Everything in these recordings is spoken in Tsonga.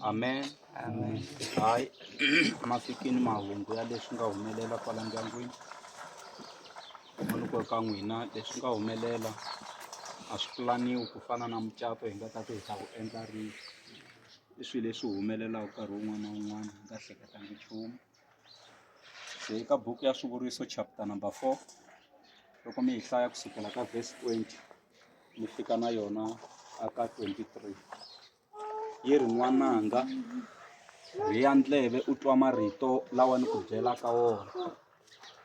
Amen. Amen. Hayi, ma fikini mahungu ya leswi nga humelela kwala ndyangwini. Ni ku ka n'wina leswi nga humelela a swi pulaniwi ku fana na mucato hi nga ta ku hi ta wu endla rini. I swilo leswi humelelaka nkarhi wun'wana na wun'wana hi nga hleketangi nchumu. Se eka buku ya Swivuriso chapter number 4 loko mi yi hlaya kusukela ka verse 20 mi fika na yona aka 23 yi ri n'wananga rhiya ndleve u twa marito lawa ni ku byelaka wona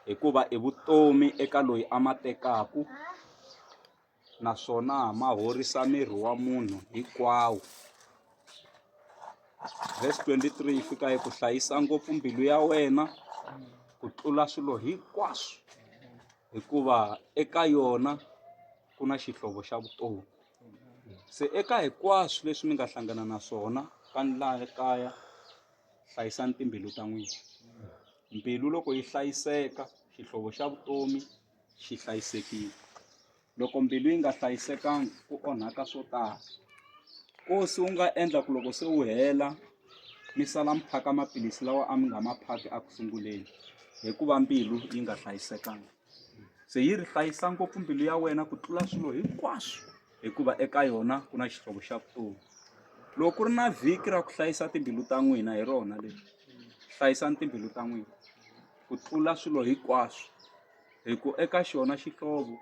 hikuva i vutomi eka loyi a ma tekaku naswona ma horisa miri wa munhu hinkwawo. Verse 23 yi fika yi ku hlayisa ngopfu mbilu ya wena ku tlula swilo hinkwaswo hikuva eka yona ku na xihlovo xa vutomi. Se eka hinkwaswo leswi mi nga hlangana na swona ka laha kaya hlayisani timbilu ta n'wina. Mbilu loko yi hlayiseka xihlovo xa vutomi xi hlayisekile. Loko mbilu yi nga hlayisekanga ku onhaka swo tala. Nkosi wu nga endla ku loko se wu hela mi sala mi phaka maphilisi lawa a mi nga ma phaki eku sunguleni hikuva mbilu yi nga hlayisekanga. Se yi ri hlayisa ngopfu mbilu ya wena ku tlula swilo hinkwaswo hikuva eka yona ku na xihlovo xa vutomi. Loko ku ri na vhiki ra ku hlayisa timbilu ta n'wina hi rona leri, hlayisani timbilu ta n'wina ku tlula swilo hinkwaswo hi ku eka xona xihlovo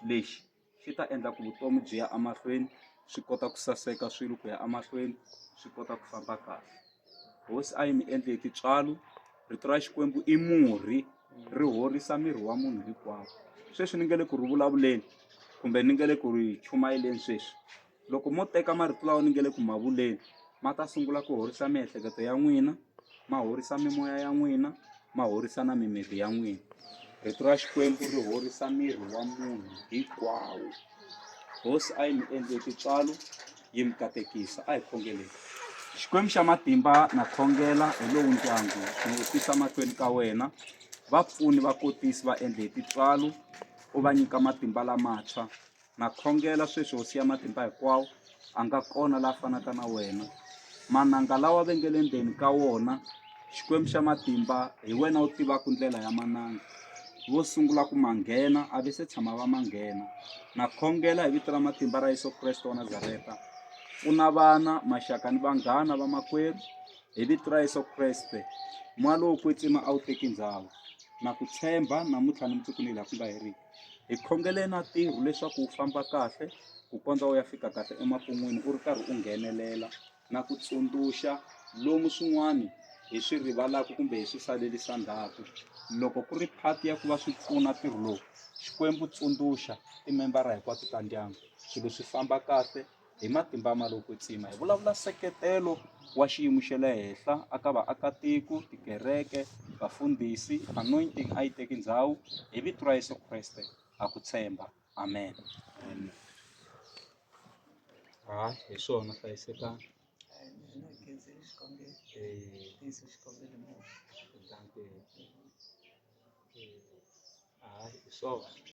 lexi xi ta endla ku vutomi byi ya emahlweni swi kota ku saseka swilo ku ya emahlweni swi kota ku famba kahle. Hosi a yi mi endle hi tintswalo rito ra Xikwembu i murhi ri horisa miri wa munhu hinkwawo. Sweswi ni nge le ku ri vulavuleni kumbe ni nge le ku ri chumayeleni sweswi loko mo teka marito lawa ni nge le ku ma vuleni ma ta sungula ku horisa miehleketo ya n'wina ma horisa mimoya ya n'wina ma horisa na mimiri ya n'wina. Rito ra Xikwembu ri horisa miri wa munhu hinkwawo. Hosi a yi mi endle tintswalo yi mi katekisa a hi khongeleni. Xikwembu xa matimba na khongela hi lowu ndyangu ni wu tisa mahlweni ka wena va pfuni va kotisi va endle hi tintswalo u va nyika matimba lamantshwa. Na khongela sweswi Hosi ya matimba hinkwawo, a nga kona la fanaka na wena. Mananga lawa va nge le ndzeni ka wona, Xikwembu xa matimba, hi wena u tivaka ndlela ya mananga. Vo sungula ku ma nghena, a va se tshama va ma nghena. Na khongela hi vito ra matimba ra Yesu Kreste wa Nazareta, pfuna vana, maxaka ni vanghana va makwerhu, hi vito ra Yesu Kreste. Moya lowo kwetsima a wu teki ndhawu. Na ku tshemba namuntlha ni mundzuku ni laha ku nga heriki. Hi khongele na ntirho leswaku wu famba kahle ku kondza wu ya fika kahle emakun'wini u ri karhi u nghenelela na ku tsundzuxa lomu swin'wana hi swi rivalaka kumbe hi swi salerisa ndzhaku. Loko ku ri part ya ku va swi pfuna ntirho lowu, Xikwembu tsundzuxa timembara hinkwato ta ndyangu swilo swi famba kahle hi matimba ma lowo kwetsima. Hi vulavula nseketelo wa xiyimo xa le henhla aka vaakatiko, tikereke, vafundhisi, anointing a yi teki ndhawu hi vito ra Yeso Kreste ha ku tshemba amen. Ha hi swona hlayisekani. Hayi hi swona.